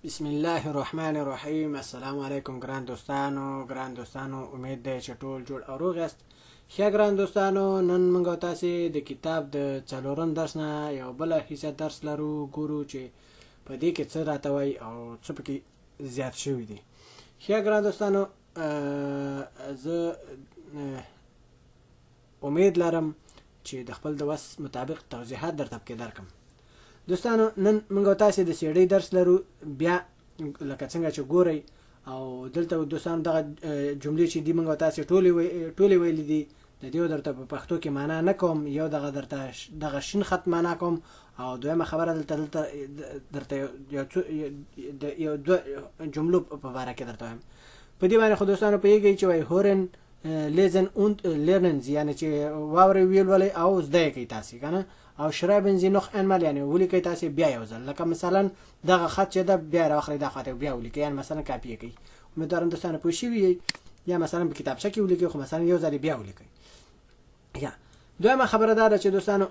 بسم الله الرحمن الرحیم. السلام علیکم ګران دوستانو، ګران دوستانو، امید دی چې ټول جوړ او روغ یاست. ښه ګران دوستانو، نن موږ او تاسې د کتاب د څلورم درس نه یو بله حصه درس لرو، ګورو چې په دې کې څه راته وایي او څه پکې زیات شوي دي. ښه ګران دوستانو، زه امید لرم چې د خپل د وس مطابق توضیحات درته پکې درکم. دوستانو، نن موږ او تاسې د سیډۍ درس لرو. بیا لکه څنګه چې ګورئ او دلته دوستانو دغه جملې چې دي موږ او تاسې ټولې ویلې دي، د دې درته په پښتو کې معنا نه کوم، یو دغه درته دغه شین خط معنا کوم، او دویمه خبره دلته درته یو څو د یو دوه جملو په باره کې درته وایم. په دې باندې خو دوستانو پوهېږئ چې وایي hören، lesen und lernen Sie، یعنې چې واورئ، ویې لولئ او زده یې کړئ تاسې که نه، او schreiben Sie noch einmal، یعنې ولیکئ تاسې بیا یو ځل. لکه مثلا دغه خط چې ده بیا راواخلئ دا خط بیا ولیکئ، یعنې مثلا کاپي یې کړئ. امیدوارم دوستانو پوه شوي یئ، یا مثلا په کتابچه کې ولیکئ، خو مثلا یو ځل بیا ولیکئ. یا دویمه خبره دا ده چې دوستانو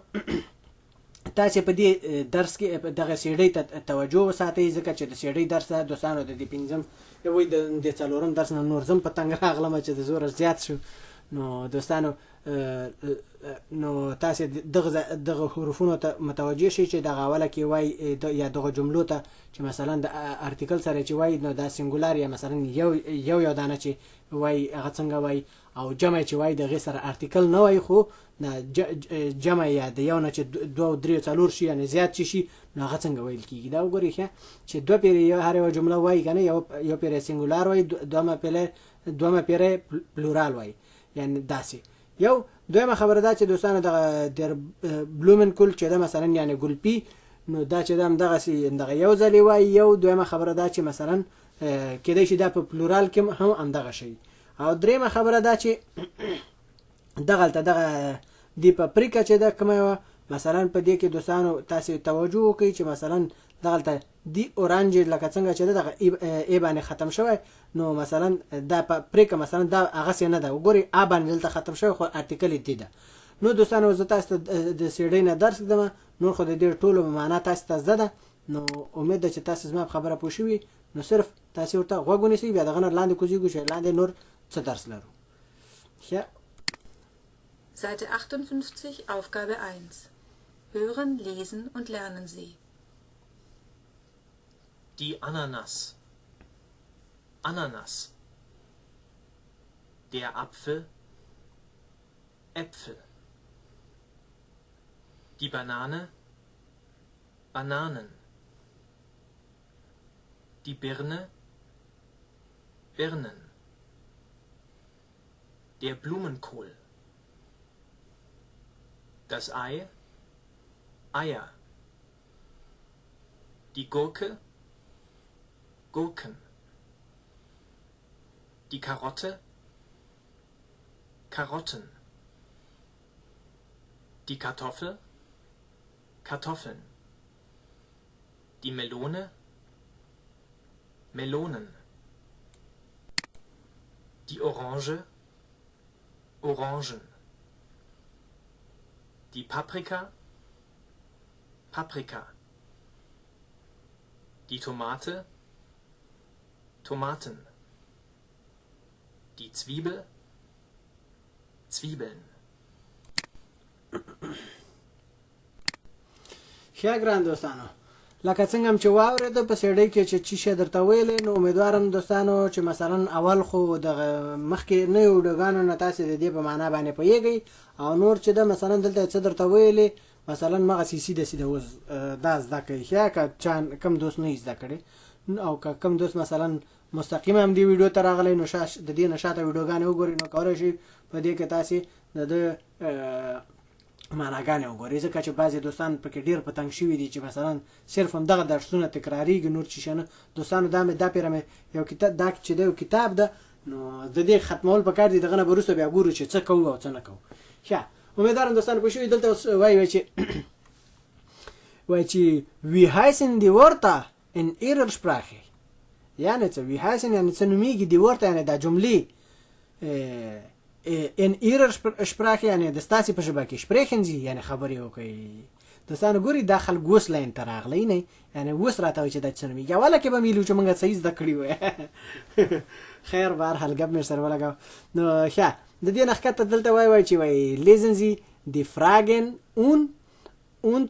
تاسې په دې درس کې دغه سیډۍ ته توجه وساتئ، ځکه چې د سیډۍ درس ده دوستانو د دې پنځم وایي د څلورم درس نه نور زم په تنګ راغلم چې د زوره زیات شو. نو دوستانو، نو تاسې دغه حروفونو ته متوجه شئ چې دغه اوله کې وایي یا دغه جملو ته چې مثلا د Artikel سره چې وایي، نو دا Singular یا مثلا یو یو یو دانه چې وایي هغه څنګه وایي، او جمع چې وایي دغې سره Artikel نه وایي، خو جمع یا د یو نه چې دوه درې څلور شي، یعنې زیات چې شي، نو هغه څنګه ویل کېږي. دا وګورئ ښه چې دوه پیرې یو هر یوه جمله وایي که نه، یو پیری Singular وایي، دویمه پیری Plural وایي، یعنې داسې. یو دویمه خبره دا چې دوستانو دغه der Blumenkohl چې ده مثلا یعنې ګلپي، نو دا چې ده همدغسې همدغه یو ځل یې وایي. یو دویمه خبره دا چې مثلا کیدای شي دا په Plural کې هم همدغه شي. او دریمه خبره دا چې دغلته دغه دی پاپریکا چې ده کومه یوه، مثلا په دې کې دوستانو تاسې توجه وکړئ چې مثلا دغلته die Orange لکه څنګه چې ده دغه e باندې ختم شوی، نو مثلا دا پاپریکا مثلا دا هغسې نه ده، وګورئ a باندې دلته ختم شوی خو Artikel die ده. نو دوستانو زه تاسو ته د سیډۍ نه درس ږدم، نور خو د دې ټولو معنا تاسو ته زده ده، نو امید ده چې تاسو زما په خبره پوه شوي. نو صرف تاسې ورته غوږ ونیسئ، بیا دغه نه لاندې کوزیږو چې لاندې نور څه درس لرو. ښه. Seite 58, Aufgabe 1. Hören, lesen und lernen Sie. Die Ananas. Ananas. Der Apfel. Äpfel. Die Banane. Bananen. Die Birne. Birnen. Der Blumenkohl. Das Ei. Eier. Die Gurke. Gurken. Die Karotte. Karotten. Die Kartoffel. Kartoffeln. Die Melone. Melonen. Die Orange. Orangen. Die Paprika. Paprika. Die Tomate. Tomaten. Die Zwiebel. Zwiebeln. ښه ګران دوستانو، لکه څنګه هم چې واورېده په سیډۍ کې چې چی شی درته ویلې، نو امیدوارم دوستانو چې مثلا اول خو دغه مخکې نویو ویډیوګانو نه تاسې د دې په معنا باندې پوهېږئ، او نور چې ده مثلا دلته څه درته ویلې، مثلا مغسې سیده سیده اوس دا زده کړئ. ښه، که چا کوم دوست نه یي زده کړی، او که کوم دوست مثلا مستقیم هم دې ویډیو ته راغلی، نو د دې نه شاته ویډیوګانې وګورئ، نو کولی شئ په دې کې تاسې د ده معناګانې وګورئ، ځکه چې بعضې دوستان پکې ډېر په تنګ شوي دي چې مثلا صرف همدغه درسونه تکراریږي، نور څه شی نه. دوستانو دا مې دا پیره مې یو کتاب دا چې دی یو کتاب ده، نو د دې ختمول پکار دي، دغه نه به وروسته بیا ګورو چې څه کوو او څه نه کوو. ښه، امیدوارم دوستان پوه شوي. دلته اوس وایي چې وایي چې wie heißen die Wörter in ihrer Sprache، یعنې څه wie heißen یعنې څه نومیږي die Wörter، یعنې دا جملې in ihrer Sprache یعنې د ستاسې په ژبه کې، sprechen Sie یعنې خبرې وکړئ. دوستانو ګوري دا خلک اوس لاین ته راغلی نه، یعنې اوس راته وایي چې دا څه نومېږي. اوله کې به مې ویلي چې موږ صحیح زده کړي وای. خیر بهرحال ګپ مې سره ولګاوه. نو ښه د دې نه ښکته دلته وایي وایي چې وایي lesen Sie die Fragen und und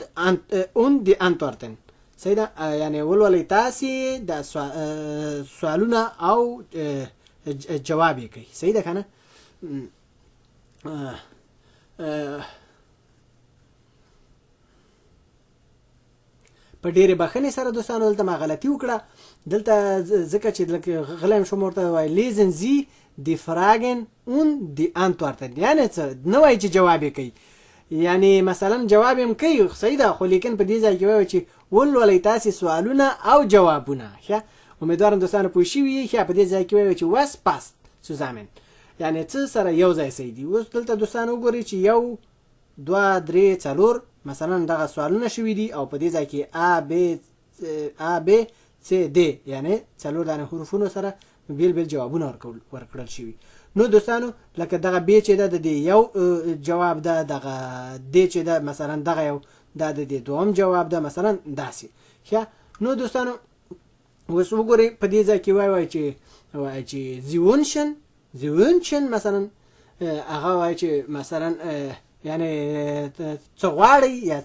und die Antworten. صحیح ده، یعنې ولولئ تاسې دا سوالونه او جواب یې کوي. صحیح ده که نه؟ په ډېرې بخښنې سره دوستانو دلته ما غلطي وکړه، دلته ځکه چې لږ غلی شوم ورته وایي lesen Sie die Fragen und die Antworten، یعنې څه نه وایي چې جواب یې کوي، یعنې مثلا جواب یې هم کوي صحیح ده، خو لیکن په دې ځای کې وایي چې ولولئ تاسې سوالونه او جوابونه. ښه امیدوارم دوستانو پوه شوي یئ. ښه په دې ځای کې وایي چې was passt zusammen، یعنې څه سره یو ځای صحیح دي. اوس دلته دوستانو وګورئ چې یو دوه درې څلور مثلا دغه سوالونه شوي دي او په دې ځای کې ا ب ا ب س د، یعنې څلور دانې حروفونو سره بیل بیل جوابونه ورکړل شوي. نو دوستانو لکه دغه ب چې ده د دې یو جواب ده، دغه د چې ده مثلا دغه یو دا د دې دوم جواب ده مثلا داسې. ښه نو دوستانو اوس وګورئ په دې ځای کې وایي چې وایي چې Sie wünschen، Sie wünschen مثلا هغه وایي چې مثلا یعنې څه غواړئ یا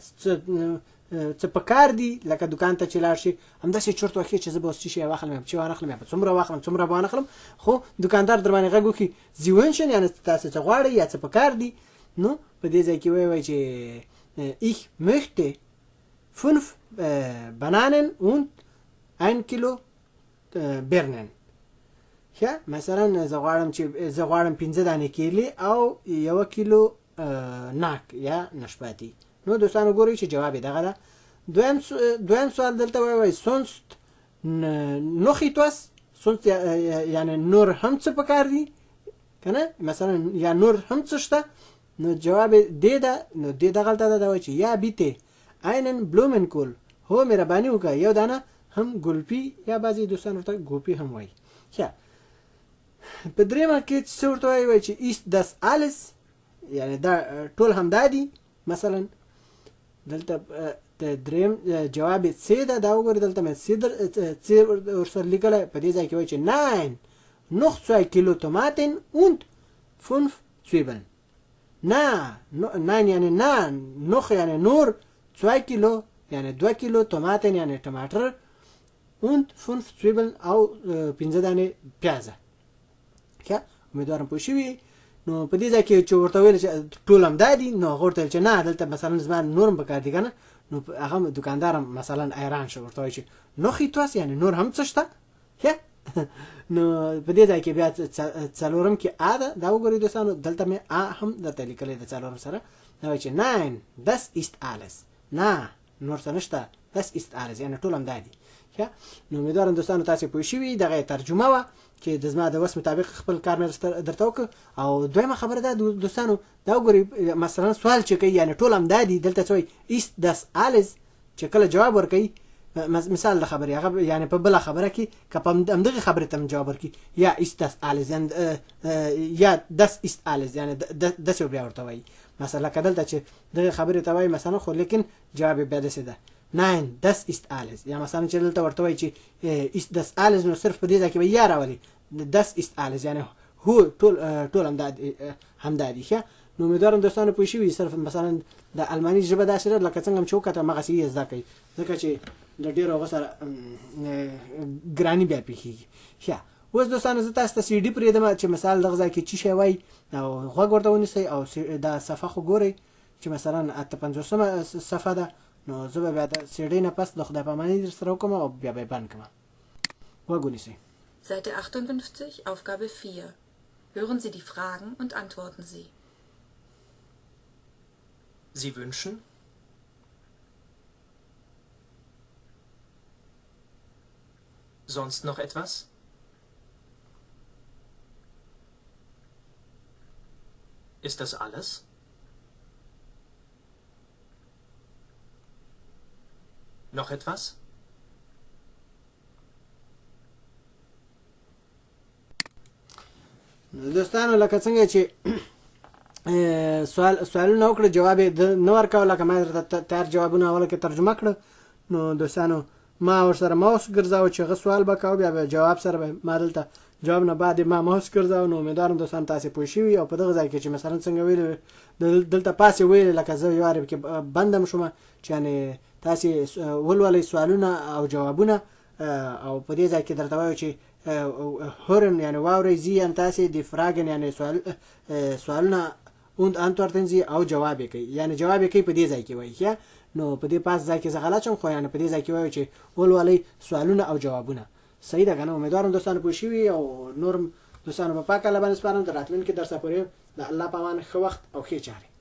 څه پکار دي، لکه دوکان ته چې لاړ شي همداسې چورت وهي چې زه به اوس څه شی واخلم یا چې وانخلم یا به څومره واخلم څومره به وانخلم، خو دوکاندار در باندې غږ وکړي Sie wünschen یعنې تاسې څه غواړئ یا څه پکار دي. نو په دې ځای کې وایي چې ich möchte fünf Bananen und ein Kilo Birnen. ښه مثلا زه غواړم چې زه غواړم پنځه دانې کیلې او یوه کیلو ناک یا نشپاتي. نو دوستانو ګورئ چې جواب یې دغه ده. دویم سوال دلته وایي sonst noch etwas، sonst یعنې نور هم څه پکار دي که نه، مثلا یا نور هم څه شته. نو جواب یې دې ده، نو دې دغلته ده، دا وایي چې ja bitte einen Blumenkohl، هو مهرباني وکړه یو دانه هم ګلپي یا بعضې دوستان ورته ګوپي هم وایي. ښه په درېیمه کې څه ورته وایي، وایي چې ist das alles، یعنې دا ټول همدا دي. مثلا دلته د درېیم جواب یې څه ده، دا وګورئ دلته مې څه ورسره لیکلی. په دې ځای کې وایي چې nein noch zwei Kilo Tomaten und fünf Zwiebeln. نه nein یعنې نه، noch یعنې نور، zwei Kilo یعنې دوه کیلو، Tomaten یعنې ټماټر، und fünf Zwiebeln او پنځه دانې پیازه. ښه امیدوارم پوه شوي. نو په دې ځای کې چې ورته ویل چې ټول همدا دي، نو هغه ورته ویل چې نه دلته مثلا زما نور هم پکار دي که نه. نو هغه دوکاندار هم مثلا حیران شو، ورته وایي چې noch etwas یعنې نور هم څه شته. ښه نو په دې ځای کې بیا څلورم کې ا ده، دا وګورئ دوستانو دلته مې ا هم درته لیکلی د څلورم سره، دا وایي چې nein das ist alles، نه نور څه نشته، das ist alles یعنې ټول همدا دي. ښه نو امیدوارم دوستانو تاسې پوه شوي. دغه یې ترجمه وه چې د زما د وس مطابق خپل کار مې درته وکړ. او دویمه خبره ده دوستانو دا وګورئ مثلا سوال چې کوي یعنې ټول همدا دي، دلته څه وایي ist das alles چې کله جواب ورکوي مثال د خبرې هغه یعنې په بله خبره کې که په همدغې خبرې ته هم جواب ورکړي یا ist das alles یا das ist alles یعنې داسې بیا ورته وایي. مثلا لکه دلته چې دغې خبرې ته وایي مثلا، خو لیکن جواب یې بیا داسې ده nein das ist alles، یا مثلا چې دلته ورته وایي چې ist das alles نو صرف په دې ځای کې به یا راولي das ist alles یعنې هو ټول ټول همدا دي. ښه نو امیدوارم دوستانو پوه شوي. صرف مثلا د الماني ژبه داسې ده لکه څنګه هم چې وکتل هماغسې یې زده کوي، ځکه چې له ډېرو هغو سره ګراني بیا پېښېږي. ښه اوس دوستانو زه تاسو ته سي ډي پرېږدم چې مثال دغه ځای کې څه شی وایي او غوږ ورته ونیسئ او دا صفحه خو ګورئ چې مثلا 58مه صفحه ده، نو زه به بیا د سي ډي نه پس د خدای پاماني در سره وکړم او بیا به یې بند کړم. غوږ ونیسئ. Seite 58, Aufgabe 4. Hören Sie die Fragen und antworten Sie. Sie wünschen? Sonst noch etwas? Ist das alles? Noch etwas? دوستانو لکه څنګه چې سوال سوالونه وکړه، جواب یې نه ورکاوه، لکه ما درته تیار جوابونه اوله کې ترجمه کړه. نو دوستانو ما ورسره ماوس ګرځاوه چې هغه سوال به کاوه، بیا به جواب سره به ما دلته جواب نه بعد ما ماوس ګرځاوه. نو امیدوارم دوستان تاسې پوه شوي. او په دغه ځای کې چې مثلا څنګه ویلي دلته پاسې ویلي، لکه زه یو وارې کې بندم شوم چې یعنې تاسې ولولئ سوالونه او جوابونه، او په دې ځای کې درته وایو چې هورن یعنی واورئ، زی یعنی تاسې، دی فراګن یعنی سوال سوالونه und antworten sie او جواب یې کوي، یعنی جواب یې کوي په دې ځای کې وایي. ښه نو په دې پاس ځای کې زه غلط شم، خو یعنی په دې ځای کې وایو چې ولولئ سوالونه او جوابونه. صحیح ده که نه؟ امیدوارم دوستانو پوه شوي او نورم دوستانو په پاک الله باندې سپارم. تر راتلونکي درسه پورې د الله په امان، ښه وخت او ښې چارې.